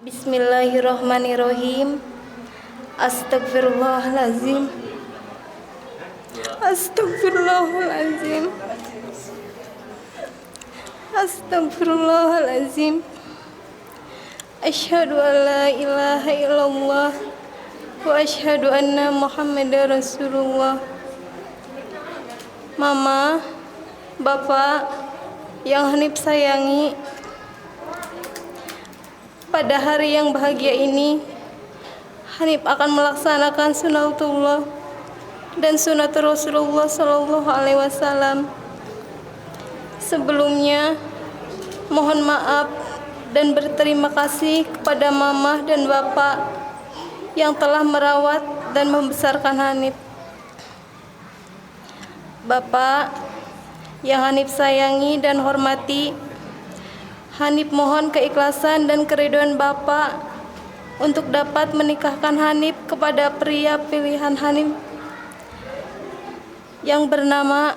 Bismillahirrahmanirrahim. Astagfirullahalazim. Astagfirullahalazim. Astagfirullahalazim. Asyhadu an la ilaha illallah wa asyhadu anna Muhammadar Rasulullah. Mama, Bapak yang Hanif sayangi, pada hari yang bahagia ini Hanif akan melaksanakan sunatullah dan sunat Rasulullah Sallallahu Alaihi Wasallam. Sebelumnya, mohon maaf dan berterima kasih kepada Mama dan Bapak yang telah merawat dan membesarkan Hanif. Bapak yang Hanif sayangi dan hormati, Hanif mohon keikhlasan dan keridhaan Bapak untuk dapat menikahkan Hanif kepada pria pilihan Hanif yang bernama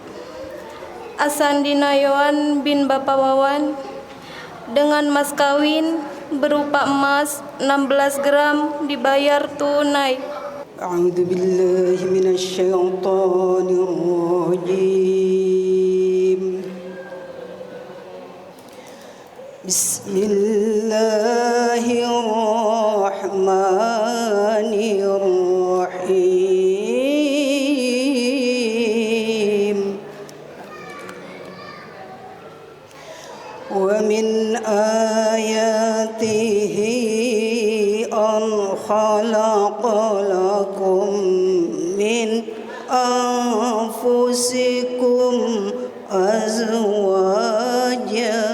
Asandi Nayoan bin Bapak Wawan dengan mas kawin berupa emas 16 gram dibayar tunai. أعوذ بالله من الشيطان الرجيم. بسم الله الرحمن الرحيم. ومن آياته أن خلق لكم من أنفسكم أزواجا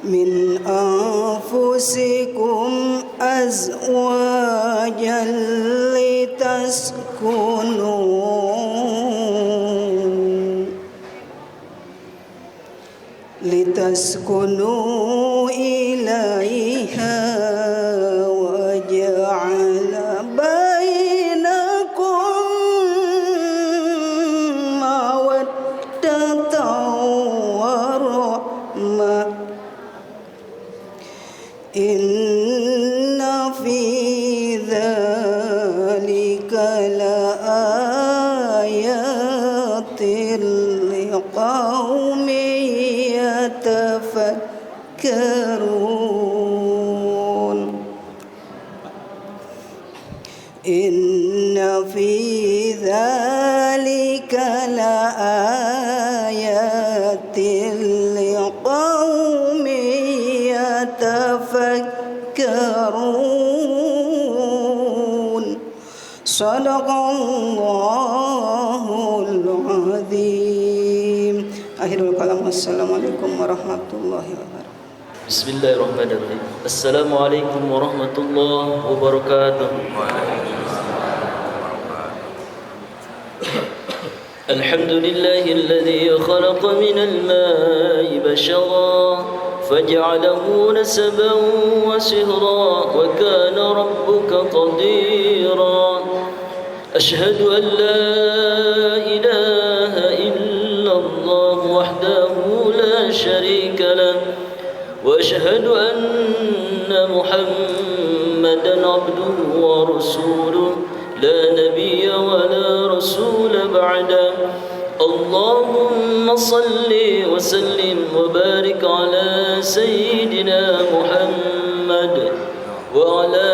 من أنفسكم أزواجا لتسكنوا إليها وجعل بينكم مودة ورحمة إن في ذلك لآيات لقوم يتفكرون. إن في ذلك لآيات لقوم يتفكرون. صدق الله العظيم. Akhirul kalam, wassalamualaikum warahmatullahi wabarakatuh. Bismillahirrahmanirrahim. Assalamualaikum warahmatullahi wabarakatuh. Alhamdulillahi alladhi khalaqa minal ma'i bashara faj'alahu nasaban wa sihra wa kana rabbuka qadira. Ashhadu an la ilaha illallah wahdahu la sharika lah wa ashhadu anna Muhammadan abduhu wa rasuluh la nabiyya wa la rasula ba'da. Allahumma salli wa sallim wa barik ala sayyidina Muhammad wa ala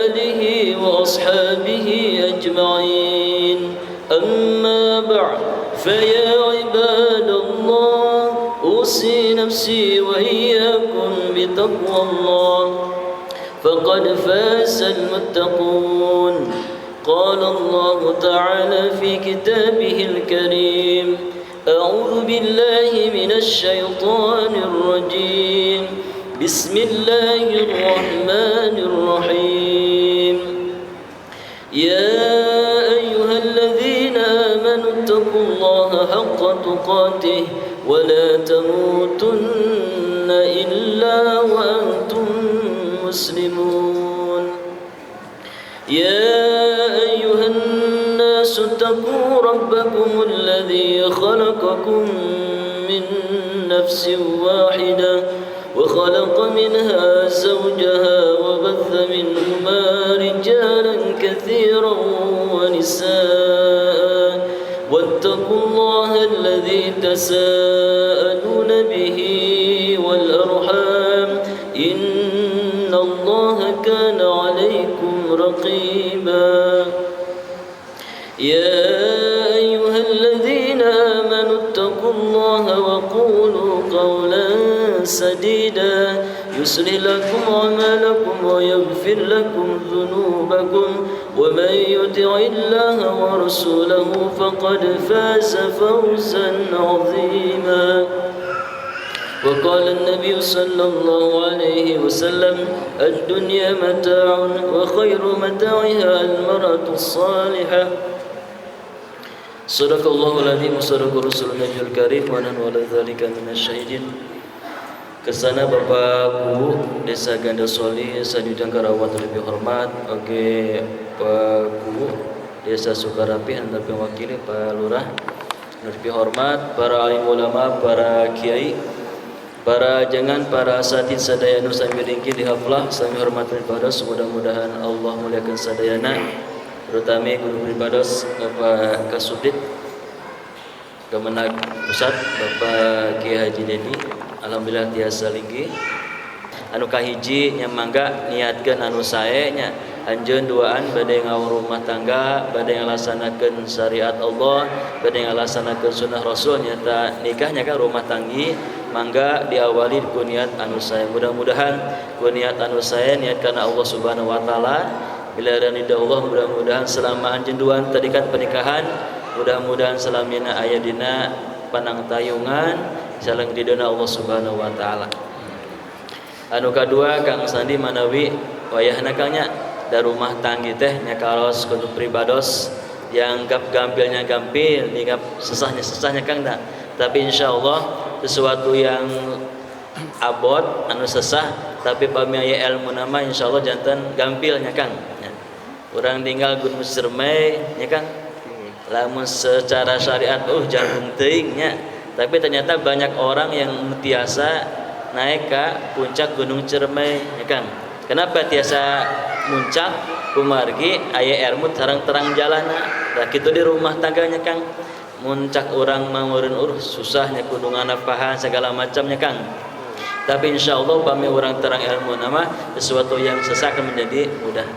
alihi wa ashabihi ajma'in. Amma ba'd, fa ya ibadallah, usi nafsi wa iyyakum bi taqwallah, faqad faza al-muttaqun. Qala Allah ta'ala fi kitabihil karim, a'udzu billahi minasy syaithanir rajim. Bismillahirrahmanirrahim. Ya ayyuhalladzina amanu taqullaha haqqa tuqatih wa la tamutunna illa wa antum muslimun. Ya ayyuhan nasu taqu rabbakumul ladzi khalaqakum من نفس واحدة وخلق منها زوجها وبث منهما رجالا كثيرا ونساء واتقوا الله الذي تساءلون به والأرحام إن الله كان عليكم رقيبا يا أيها الذين آمنوا اتقوا الله وقولوا قولا سديدا يصلح لكم أعمالكم ويغفر لكم ذنوبكم ومن يطع الله ورسوله فقد فاز فوزا عظيما. وقال النبي صلى الله عليه وسلم الدنيا متاع وخير متاعها المرأة الصالحة. صدق الله العظيم وصدق رسول النبي الكريم ونحن على ذلك من الشاهدين. Kesana Bapak Kuwu Desa Gandasoli Sanjujang Karawat lebih hormat oke Pak Kuwu Desa Sukarapi dan wakili Pak Lurah lebih hormat para alim ulama, para kiai, para jangan para asatid sadayana sami ringki di haflah sami hormat pribados, mudah-mudahan Allah muliakan sadayana, terutama guru pribados Bapak Kasubdit Kemenag Pusat Bapak Kiai Haji Dedi. Alhamdulillah tiasa linggih. Anu kahiji nya mangga niatkeun anu sae nya anjeun duaan bade ngawur rumah tangga, bade ngalaksanakeun syariat Allah, bade ngalaksanakeun sunnah Rasul nyata nikahnya kan rumah tanggi, mangga diawali ku niat anu sae. Mudah-mudahan ku niat anu sae niat kana Allah Subhanahu wa taala, bila ridha Allah mudah-mudahan selama anjeun duaan tadi kan pernikahan, mudah-mudahan selamina aya dina panangtayungan sareng ridona Allah Subhanahu wa taala. Anu kadua Kang Sandi manawi wayahna Kang nya da rumah tanggi teh nya karos kudu pribados yang gap gampilnya gampil, ningap sesahnya sesahnya Kang da. Tapi insyaallah sesuatu yang abot anu sesah tapi pami aya ilmu nama insyaallah janten gampilnya Kang nya. Urang tinggal Gunung Ciremai nya Kang. Lamun secara syariat jangkung teuing nya. Tapi ternyata banyak orang yang tiasa naik ke puncak Gunung Ciremai ya Kang. Kenapa tiasa muncak? Kumargi aya ilmu terang-terang jalana. Nah kitu di rumah tangganya Kang. Muncak orang mangureun uruh susahnya kudu nganapahan segala macamnya Kang. Tapi insyaallah pami orang terang ilmu nama sesuatu yang sesah akan menjadi mudah.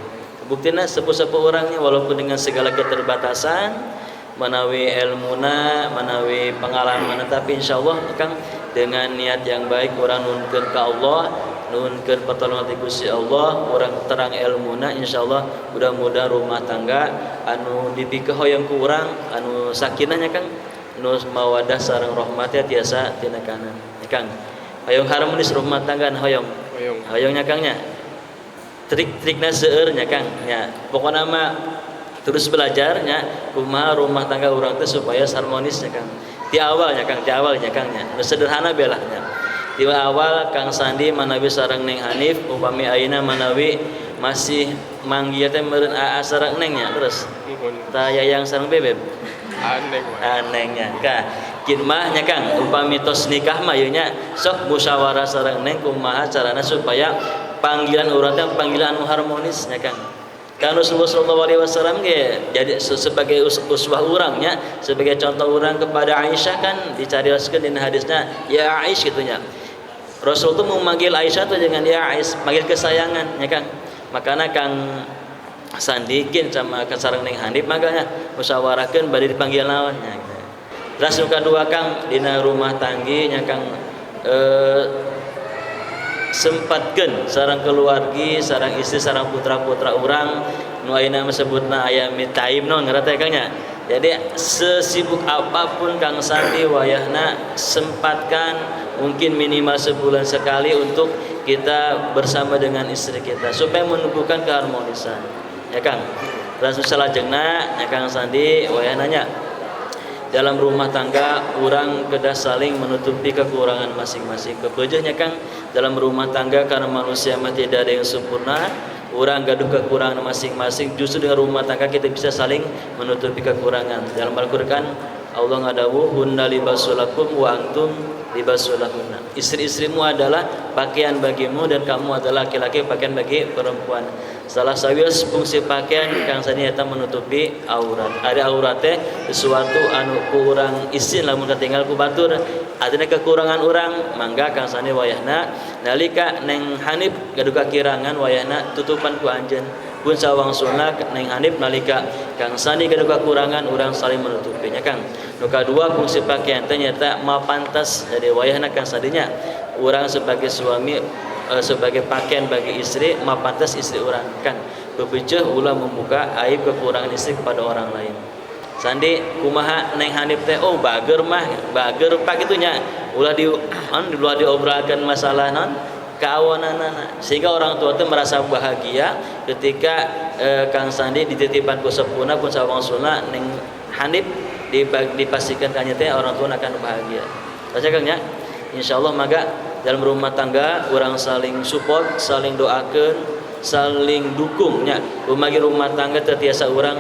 Buktina sepuh-sepuh orangnya walaupun dengan segala keterbatasan manawi ilmuna, manawi pengalaman, tapi insyaallah Kang dengan niat yang baik orang nuhunkeun ka Allah, nuhunkeun pertolongan ti Gusti Allah, orang terang ilmuna insyaallah mudah-mudahan rumah tangga anu dipikehoyong ku urang anu sakinahnya Kang, nu mawadah sareng rahmatnya tiasa tina kanan. Ya Kang, hoyong harmonis rumah tangga hoyong. Hoyongnya Kang nya. Trik-trikna seueur nya Kang nya. Pokona mah terus belajarnya kumaha rumah tangga urang teh supaya harmonis nya Kang. Di awalnya Kang, di awalnya Kang nya. Nu sederhana belahnya. Di awal Kang Sandi manawi sareng Neng Hanif upami ayeuna manawi masih manggil teh meureun aa sareng Neng nya terus. Ta yayang sareng bebeb. Aneng. Anengnya. Ka kin mah nya Kang upami tos nikah mah ieu nya sok musyawarah sareng Neng kumaha carana supaya panggilan urang teh panggilan anu harmonis nya Kang. Kan Rasulullah sallallahu alaihi wasallam ge jadi sebagai uswah urangnya, sebagai contoh urang kepada Aisyah kan dicarioskeun dina hadisnya ya Aisyah gitu nya. Rasul tuh memanggil Aisyah tuh dengan ya Aisyah, manggil kesayangan ya Kang. Makanya Kang Sandikin sama sareng Neng Hanif makanya musyawarahkeun bade dipanggil naon nya. Terus nu kadua Kang dina rumah tanggi nya Kang sempatkeun sareng keluargi, sareng istri, sareng putra-putra urang nu ayeuna sebutna aya me time non ngarana teh Kang nya. Jadi sesibuk apapun Kang Sandi wayahna sempatkan mungkin minimal sebulan sekali untuk kita bersama dengan istri kita supaya menumbuhkan keharmonisan. Ya Kang. Langsung salajengna ya Kang Sandi wayahna nya dalam rumah tangga orang kedah saling menutupi kekurangan masing-masing. Kebejahnya Kang dalam rumah tangga karena manusia mah tidak ada yang sempurna, orang gaduh kekurangan masing-masing. Justru dengan rumah tangga kita bisa saling menutupi kekurangan. Dalam Al-Qur'an Allah ngadawuh hunna libasul lakum wa antum libasul lahunna. Istri-istrimu adalah pakaian bagimu dan kamu adalah laki-laki pakaian bagi perempuan. Salah sawios fungsi pakaian Kang Sandi eta menutupi aurat. Ada aurat teh sesuatu anu ku urang isin lamun katinggal ku batur. Artinya kekurangan urang mangga Kang Sandi wayahna nalika Neng Hanif gaduh kakirangan wayahna tutupan ku anjeun. Pun sawangsulna Neng Hanif nalika Kang Sandi gaduh kakurangan urang saling menutupinya Kang. Nu kadua fungsi pakaian teh nyata mapantas jadi wayahna Kang Sandinya urang sebagai suami sebagai pakaian bagi istri mapantas istri urang Kang. Bebejeuh ulah membuka aib kekurangan istri kepada orang lain. Sandi kumaha Neng Hanif teh oh bager mah bager pak kitu nya ulah di ulah diobrolkeun masalah non keawananana sehingga orang tua itu merasa bahagia ketika Kang Sandi dititipan ku sepuhna pun sawangsulna Neng Hanif dipastikan kanya teh orang tua akan bahagia. Baca Kang nya insyaallah maka dalam rumah tangga orang saling support, saling doakan, saling dukungnya. Rumah tangga tertiasa orang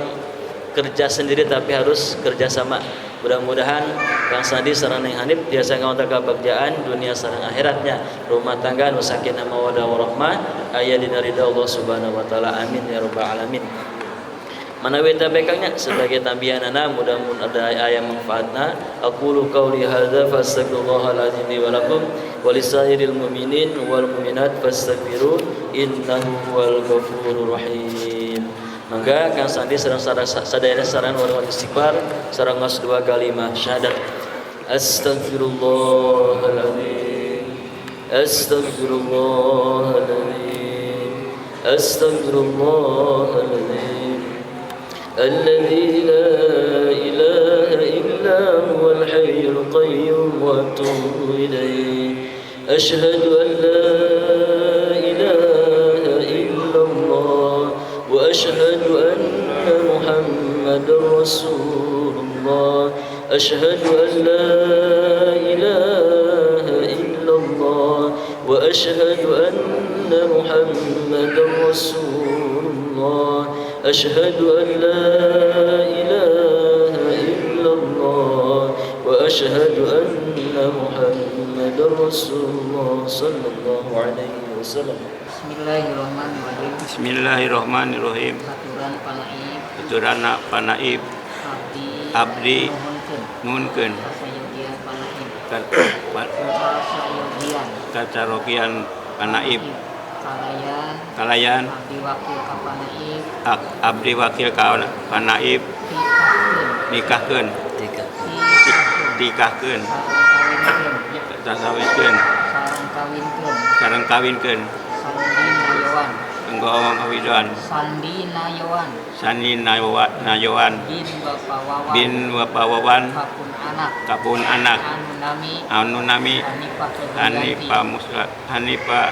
kerja sendiri tapi harus kerjasama. Mudah-mudahan Kang Sandi sareng Neng Hanif tiasa ngawantar kabagjaan dunia sareng akhiratnya. Rumah tangga nu sakinah mawaddah warahmah aya dina ridha Allah Subhanahu wa taala. Amin ya rabbal alamin. Manawi tabekangnya sebagai tambihanana mudah-mudahan ada aya manfaatna. Aqulu qauli hadza fastaghfirullahal azim li wa lakum wa lisairil mu'minin wal mu'minat fastaghfiru innahu huwal ghafurur rahim. Mangga Kang Sandi sareng sadayana sareng warga istighfar sareng ngaos dua kalimat syahadat. Astaghfirullahal azim. Astaghfirullahal azim. Astaghfirullahal azim. الذي لا إله إلا هو الحي القيوم وأتوب إليه. أشهد أن لا إله إلا الله وأشهد أن محمدا رسول الله. أشهد أن لا إله إلا الله وأشهد أن محمدا رسول الله. أشهد أن لا إله إلا الله وأشهد أن محمدا رسول الله صلى الله عليه وسلم. Bismillahirrahmanirrahim. Bismillahirrahmanirrahim. Aturan panaib. Aturan panaib. Abdi nuhunkeun. Kasayogian panaib. Kasayogian panaib. Kalayan. Kalayan. Abdi wakil ka panaib. Abdi wakil ka panaib. Nikahkeun. Nikahkeun. Sasawikeun. Sareng kawinkeun. Sandi Nayowan. Sandi Nayowan. Bin Bapak Wawan. Bin Bapak Wawan. Kapun anak. Kapun anak. Anu nami. Anu nami. Hanifah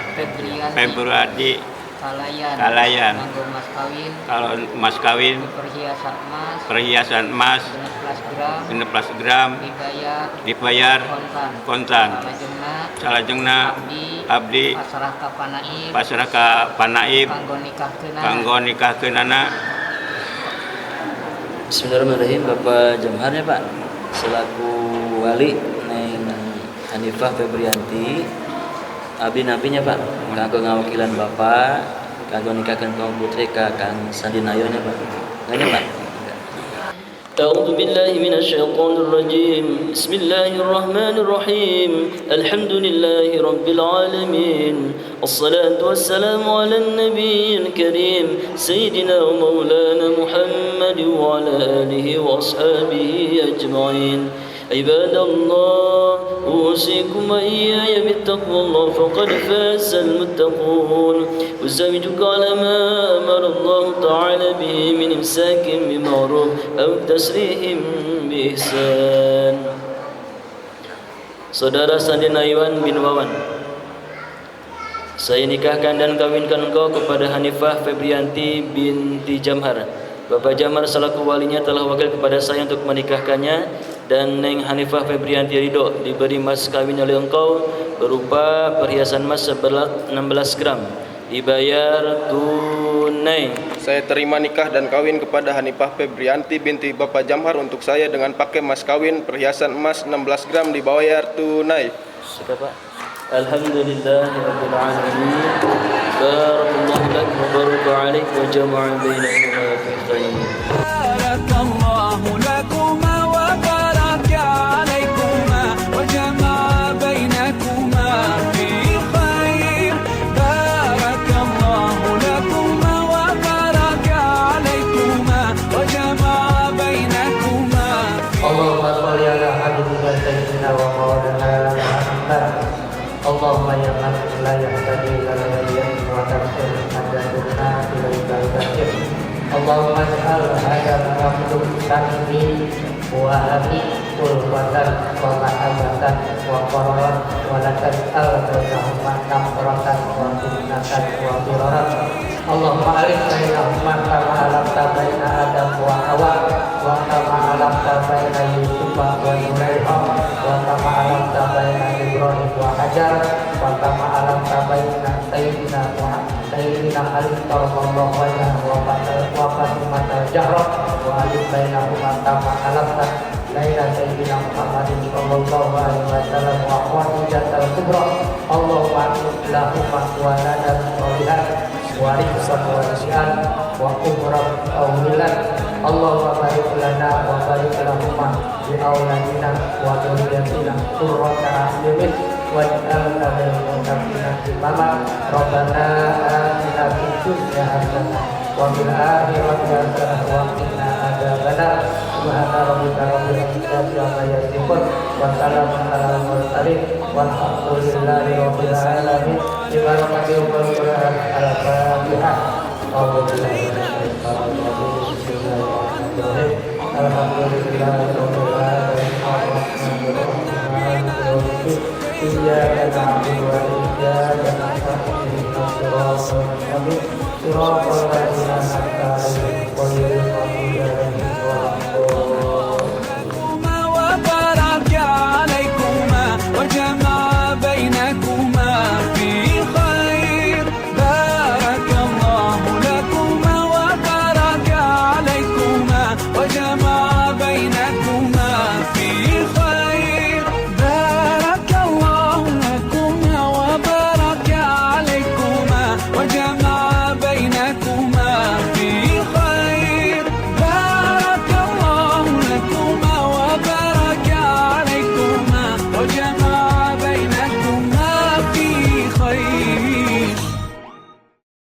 Febrianti. Kalayan. Kalayan. Kanggo mas kawin. Kalau mas kawin. Perhiasan emas. Perhiasan emas. 16 gram. 16 gram. Dibayar. Dibayar. Kontan. Kontan. Salajengna. Salajengna. Abdi. Abdi. Pasrah ka panaib. Pasrah ka panaib. Kanggo nikahkeunana. Kanggo nikahkeunana. Bismillahirrahmanirrahim. Bapak Jamhar ya Pak, selaku wali Neng Hanifah Febrianti, abdi napinya Pak, kanggo ngawakilan Bapak, kanggo nikahkeun kaum putri ka Kang Sandi Nayo nya Pak. Nanya Pak. أعوذ بالله من الشيطان الرجيم. بسم الله الرحمن الرحيم. الحمد لله رب العالمين. الصلاة والسلام على النبي الكريم سيدنا ومولانا محمد وعلى آله وأصحابه أجمعين. عباد الله، أوصيكم وإياي بتقوى الله فقد فاز المتقون. أزوجك على ما أمر الله تعالى به من إمساك بمعروف أو تسريح بإحسان. Saudara Sandi Naiwan bin Wawan, saya nikahkan dan kawinkan engkau kepada Hanifah Febrianti binti Jamhar. Bapak Jamhar selaku walinya telah wakil kepada saya untuk menikahkannya, dan Neng Hanifah Febrianti Ridho diberi mas kawin oleh engkau berupa perhiasan emas seberat 16 gram, dibayar tunai. tunai. Saya terima nikah dan kawin kepada Hanifah Febrianti binti Bapak Jamhar untuk saya dengan pakai mas kawin perhiasan emas 16 gram dibayar tunai. Sudah Pak. Alhamdulillahirabbil alamin. Barakallahu lak wa baraka alaik wa jama'a bainakuma fi khair. بارك الله لكما وبارك عليكما وجمع بينكما في خير. بارك الله لكما وبارك عليكما وجمع بينكما. اللهم صل على حبيبك سيدنا ومولانا محمد. اللهم يا من لا يحتاج إلى العلم وتغفر حاجاتنا إليك الكثير. اللهم اجعل هذا العقد تنمي وهمي ألفة ومحبة وقرارا ولا تجعل بينهما نفرة وفتنة وضرارا. اللهم ألف بينهما كما ألفت بين آدم وحواء وكما ألفت بين يوسف وزليخا وكما ألفت بين إبراهيم وهاجر وكما ألفت بين سيدنا محمد سيدنا علي كرم الله وجهه وفاطمة الزهراء وألف بينهما كما ألفت بين سيدنا محمد صلى الله عليه وسلم وخديجة الكبرى. اللهم أنزل لهما ولدا صالحا ورزقا واسعا وعمرا طويلا. اللهم بارك لنا وبارك لهما بأولادنا وذريتنا قرة أعين واجعلنا للمتقين إماما. ربنا آتنا في الدنيا حسنة وفي الآخرة حسنة وقنا عذاب النار. سبحان ربك رب العزة عما يصفون وسلام على المرسلين والحمد لله رب العالمين. ببركة أم القرآن. الفاتحة. أعوذ بالله من الشيطان الرجيم. بسم الله الرحمن الرحيم. الحمد لله رب العالمين الرحمن الرحيم مالك يوم الدين. إياك نعبد وإياك نستعين. اهدنا الصراط المستقيم صراط الذين أنعمت عليهم غير